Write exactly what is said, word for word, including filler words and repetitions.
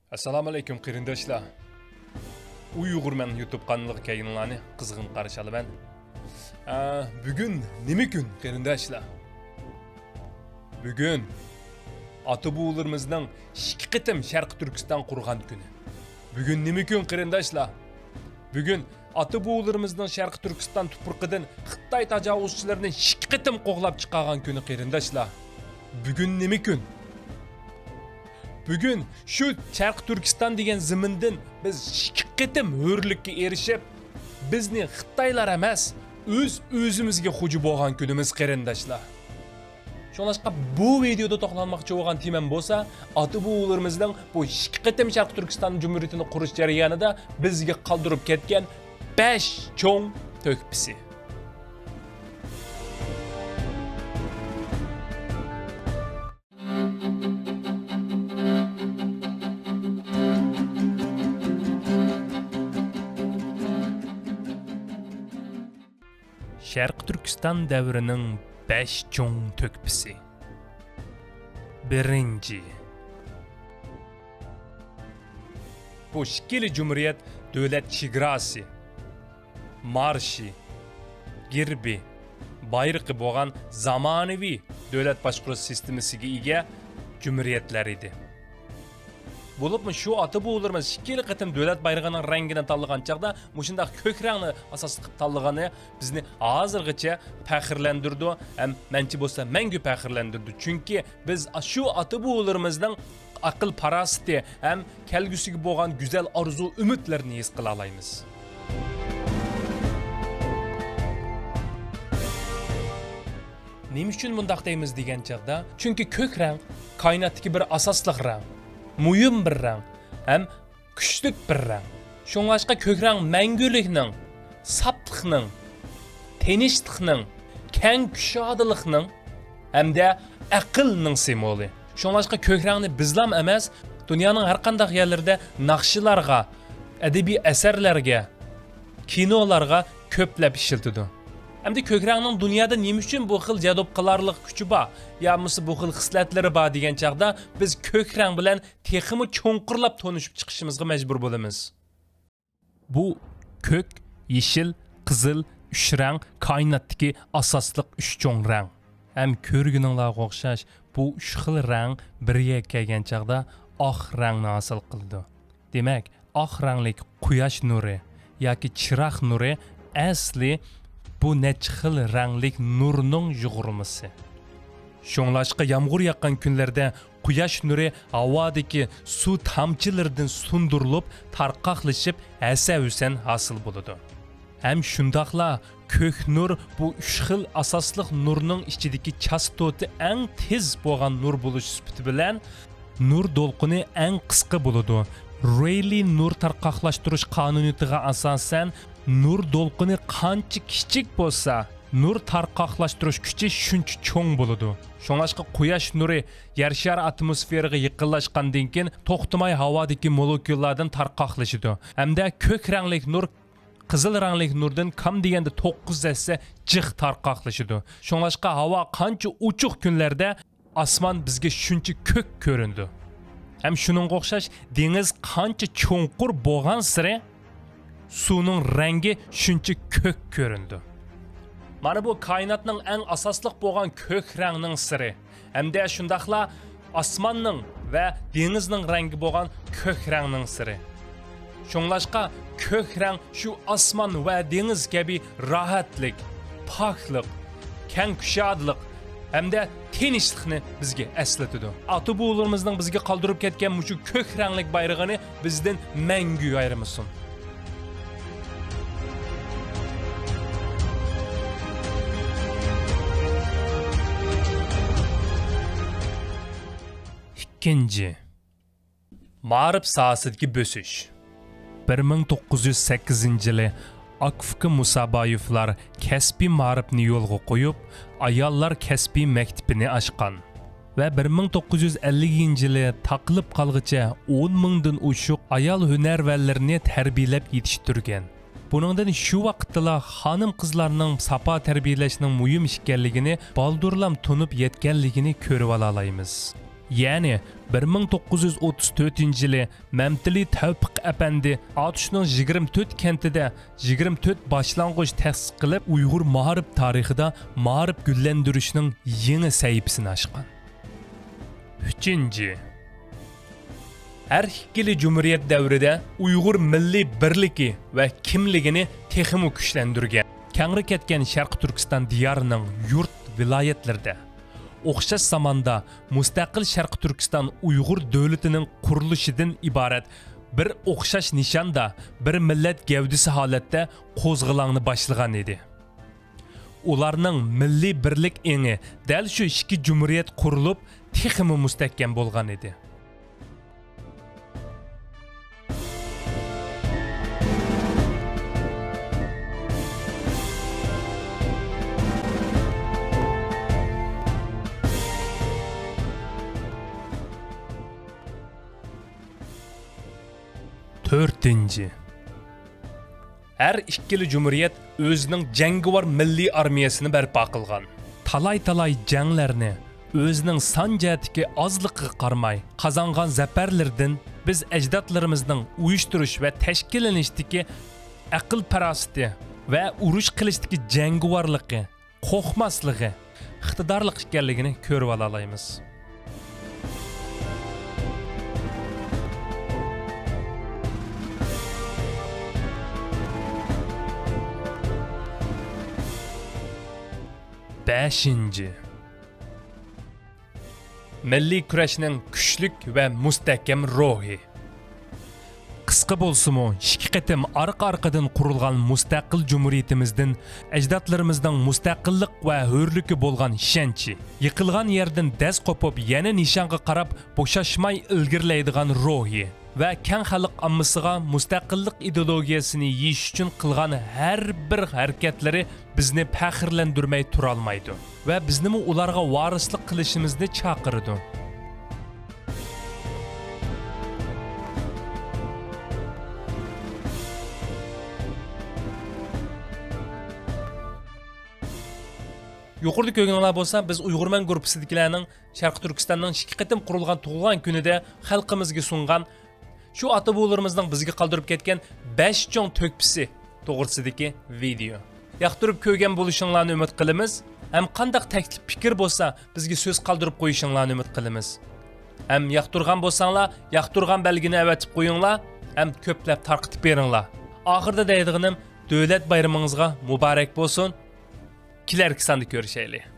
ئەسسالامۇئەلەيكۇم قېرىنداشلار. ئۇيغۇرمەن يۇتۇب قانىلىغا كەلگىنىڭلارنى قىزغىن قارشى ئالىمەن. ئە، بۈگۈن نېمە كۈن قېرىنداشلار؟ بۈگۈن ئاتا بوۋىلىرىمىزنىڭ ئىككى قېتىم شەرقىي تۈركىستان قۇرغان كۈنى. بۈگۈن نېمە كۈن قېرىنداشلار؟ بۈگۈن ئاتا بوۋىلىرىمىزنىڭ شەرقىي تۈركىستان تۇپرىقىدىن خىتاي تاجاۋۇزچىلىرىنى ئىككى قېتىم قوغلاپ چىقارغان كۈنى قېرىنداشلار. بۈگۈن نېمە كۈن؟ بۈگۈن شۇ شەرقىي تۈركىستان دېگەن زېمىندىن بىز ئىككى قېتىم ھۆرلۈككە ئېرىشىپ، بىزنى خىتايلار ئەمەس، ئۆز ئۆزىمىزگە خوجا بولغان كۈنىمىز قېرىنداشلار. شۇڭلاشقا بۇ ۋىدېيودا توختالماقچى بولغان تېمام بولسا، ئاتا بوۋىلىرىمىزنىڭ بۇ ئىككى قېتىم شەرقىي تۈركىستان جۇمھۇرىيىتىنى قۇرۇش جەريانىدا بىزگە قالدۇرۇپ كەتكەن بەش چوڭ تۆھپىسى. شەرقىي تۈركىستان دەۋرىنىڭ بەش چوڭ تۆھپىسى. بىرىنچى. بۇ ئىككىلا جۇمھۇرىيەت دۆلەت چېگراسى، مارشى، گېربى، بايرىقى بولغان زامانىۋى دۆلەت باشقۇرۇش سىستېمىسىگە ئىگە جۇمھۇرىيەتلەر ئىدى. بولۇپمۇ شۇ ئاتا بوۋىلىرىمىز ئىككىلا قېتىم دۆلەت بايرىغىنىڭ رەڭگىنى تاللىغان چاغدا مۇشۇنداق كۆك رەڭنى ئاساسلىق قىلىپ تاللىغىنى بىزنى ھازىرغىچە پەخىرلەندۈرىدۇ ھەم مەنچە بولسا مەڭگۈ پەخىرلەندۈرىدۇ. چۈنكى بىز شۇ ئاتا بوۋىلىرىمىزنىڭ ئەقىل پاراسىتى ھەم كەلگۈسىگە بولغان گۈزەل ئارزۇ ئۈمىدلىرىنى ھېس قىلالايمىز. نېمە ئۈچۈن مۇنداق دەيمىز دېگەن چاغدا، چۈنكى كۆك رەڭ كائىناتتىكى بىر ئاساسلىق رەڭ، مۇھىم بىر رەڭ ھەم كۈچلۈك بىر رەڭ. شۇڭلاشقا كۆك رەڭ مەڭگۈلۈكنىڭ، ساپلىقنىڭ، تىنچلىقنىڭ، كەڭ كۇشادىلىقنىڭ ھەمدە ئەقىلنىڭ سىمۋولى. شۇڭلاشقا كۆك رەڭنى بىزلام ئەمەس، دۇنيانىڭ ھەر قانداق يەرلىرىدە ناخشىلارغا، ئەدەبىي ئەسەرلەرگە، كىنولارغا كۆپلەپ ئىشلىتىدۇ. ئەمدى كۆك رەڭنىڭ دۇنيادا نېمە ئۈچۈن بۇ خىل جەلپ قىلارلىق كۈچى بار، يا بولمىسا بۇ خىل خىسلەتلىرى بار دېگەن چاغدا، بىز كۆك رەڭ بىلەن تېخىمۇ چوڭقۇرلاپ تونۇشۇپ چىقىشىمىزغا مەجبۇر بولىمىز. بۇ كۆك، يېشىل، قىزىل ئۈچ رەڭ كائىناتتىكى ئاساسلىق ئۈچ چوڭ رەڭ. ھەم كۆرگىنىڭلارغا ئوخشاش، بۇ ئۈچ خىل رەڭ بىر يەرگە كەلگەن چاغدا ئاق رەڭنى ھاسىل قىلىدۇ. دېمەك، ئاق رەڭلىك قۇياش نۇرى ياكى چىراغ نۇرى ئەسلى بۇ نەچچە خىل رەڭلىك نۇرنىڭ يۇغۇرمىسى. شۇڭلاشقا يامغۇر ياغقان كۈنلەردە قۇياش نۇرى ھاۋادىكى سۇ تامچىلىرىدىن سۇندۇرۇلۇپ، تارقاقلىشىپ، ھەسە-ھۈسەن ھاسىل بولىدۇ. ھەم شۇنداقلا كۆك نۇر بۇ ئۈچ خىل ئاساسلىق نۇرنىڭ ئىچىدىكى چاستوتى ئەڭ تېز بولغان نۇر بولۇش سۈپىتى بىلەن نۇر دولقۇنى ئەڭ قىسقا بولىدۇ. رېيلى نۇر تارقاقلاشتۇرۇش قانۇنىيىتىغا ئاساسەن، نۇر دولقۇنى قانچە كىچىك بولسا، نۇر تارقاقلاشتۇرۇش كۈچى شۇنچە چوڭ بولىدۇ. شۇڭلاشقا قۇياش نۇرى يەر شارى ئاتموسفېرىغا يېقىنلاشقاندىن كېيىن، توختىماي ھاۋادىكى مولېكۇللاردىن تارقاقلىشىدۇ ھەمدە كۆك رەڭلىك نۇر قىزىل رەڭلىك نۇردىن كام دېگەندە توققۇز ھەسسە جىق تارقاقلىشىدۇ. شۇڭلاشقا ھاۋا قانچە ئوچۇق كۈنلەردە ئاسمان بىزگە شۇنچە كۆك كۆرۈنىدۇ. ھەم شۇنىڭغا ئوخشاش، دېڭىز قانچە چوڭقۇر بولغانسېرى، سۇنىڭ رەڭگى شۇنچە كۆك كۆرۈنىدۇ. مانا بۇ كائىناتنىڭ ئەڭ ئاساسلىق بولغان كۆك رەڭنىڭ سىرى، ھەمدە شۇنداقلا ئاسماننىڭ ۋە دېڭىزنىڭ رەڭگى بولغان كۆك رەڭنىڭ سىرى. شۇڭلاشقا كۆك رەڭ شۇ ئاسمان ۋە دېڭىز كەبى راھەتلىك، پاكلىق، كەڭ كۇشادىلىق ھەمدە تىنچلىقنى بىزگە ئەسلىتىدۇ. ئاتا-بوۋىلىرىمىزنىڭ بىزگە قالدۇرۇپ كەتكەن مۇشۇ كۆك رەڭلىك بايرىقىنى بىزدىن مەڭگۈ ئايرىمىسۇن. ئىككىنچى. مائارىپ ساھەسىدىكى بۆسۈش. بىر مىڭ توققۇز يۈز سەككىزىنچى يىلى ئاكا-ئۇكا مۇسابايېۋلار كەسپىي مائارىپنى يولغا قويۇپ، ئاياللار كەسپىي مەكتىپىنى ئاچقان ۋە بىر مىڭ توققۇز يۈز ئەللىكىنچى يىلى تاقىلىپ قالغىچە ئون مىڭدىن ئوشۇق ئايال ھۈنەرۋەنلىرىنى تەربىيەلەپ يېتىشتۈرگەن. بۇنىڭدىن شۇ ۋاقىتتىلا خانىم-قىزلارنىڭ ساپا تەربىيەلەشنىڭ مۇھىم ئىكەنلىكىنى بالدۇرلام تونۇپ يەتكەنلىكىنى كۆرۈۋالالايمىز. يەنى بىر مىڭ توققۇز يۈز ئوتتۇز تۆتىنچى يىلى مەمتىلى تەۋپىق ئەپەندى ئاتۇشنىڭ يىگىرمە تۆت كەنتىدە يىگىرمە تۆت باشلانغۇچ تەسىس قىلىپ، ئۇيغۇر مائارىپ تارىخىدا مائارىپ گۈللەندۈرۈشنىڭ يېڭى سەھىپىسىنى ئاچقان. ئۈچىنچى، ھەر ئىككىلا جۇمھۇرىيەت دەۋرىدە ئۇيغۇر مىللىي بىرلىكى ۋە كىملىكىنى تېخىمۇ كۈچلەندۈرگەن. كەڭرى كەتكەن شەرقىي تۈركىستان دىيارىنىڭ يۇرت، ۋىلايەتلىرىدە ئوخشاش زاماندا مۇستەقىل شەرقىي تۈركىستان ئۇيغۇر دۆلىتىنىڭ قۇرۇلۇشىدىن ئىبارەت بىر ئوخشاش نىشاندا، بىر مىللەت گەۋدىسى ھالەتتە قوزغىلاڭنى باشلىغان ئىدى. ئۇلارنىڭ مىللىي بىرلىك ئېڭى دەل شۇ ئىككى جۇمھۇرىيەت قۇرۇلۇپ، تېخىمۇ مۇستەھكەم بولغان ئىدى. تۆتىنچى، ھەر ئىككىلا جۇمھۇرىيەت ئۆزىنىڭ جەڭگىۋار مىللىي ئارمىيەسىنى بەرپا قىلغان. تالاي-تالاي جەڭلەرنى ئۆزىنىڭ سان جەھەتتىكى ئازلىقىغا قارىماي قازانغان زەپەرلىرىدىن بىز ئەجدادلىرىمىزنىڭ ئۇيۇشتۇرۇش ۋە تەشكىللىنىشتىكى ئەقىل-پاراسىتى ۋە ئۇرۇش قىلىشتىكى جەڭگىۋارلىقى، قورقماسلىقى، ئىقتىدارلىق ئىكەنلىكىنى كۆرۈۋالالايمىز. بەشىنچى، مىللىي كۈرەشنىڭ كۈچلۈك ۋە مۇستەھكەم روھى. قىسقا بولسىمۇ، ئىككى قېتىم ئارقا-ئارقىدىن قۇرۇلغان مۇستەقىل جۇمھۇرىيىتىمىزدىن ئەجدادلىرىمىزنىڭ مۇستەقىللىق ۋە ھۆرلۈككە بولغان ئىشەنچى، يىقىلغان يەردىن دەس قوپۇپ يەنە نىشانغا قاراپ بوشاشماي ئىلگىرىلەيدىغان روھى ۋە كەڭ خەلق ئاممىسىغا مۇستەقىللىق ئىدېئولوگىيەسىنى يېيىش ئۈچۈن قىلغان ھەر بىر ھەرىكەتلىرى بىزنى پەخىرلەندۈرمەي تۇرالمايدۇ ۋە بىزنىمۇ ئۇلارغا ۋارىسلىق قىلىشىمىزنى چاقىرىدۇ. يۇقىرىدا كۆرگىنىڭلار بولسا، بىز ئۇيغۇرمەن گۇرۇپپىسىدىكىلەرنىڭ شەرقىي تۈركىستاننىڭ ئىككى قېتىم قۇرۇلغان تۇغۇلغان كۈنىدە خەلقىمىزگە سۇنغان شۇ ئاتا-بوۋىلىرىمىزنىڭ بىزگە قالدۇرۇپ كەتكەن بەش چوڭ تۆھپىسى توغرىسىدىكى ۋىدېئو. ياقتۇرۇپ كۆرگەن بولۇشۇڭلارنى ئۈمىد قىلىمىز. ھەم قانداق تەكلىپ پىكىر بولسا بىزگە سۆز قالدۇرۇپ قويۇشۇڭلارنى ئۈمىد قىلىمىز. ھەم ياقتۇرغان بولساڭلار، ياقتۇرغان بەلگىنى ئەۋەتىپ قويۇڭلار، ھەم كۆپلەپ تارقىتىپ بېرىڭلار. ئاخىرىدا دەيدىغىنىم، دۆلەت بايرىمىڭىزغا مۇبارەك بولسۇن. كېلەركى ساندا كۆرۈشەيلى.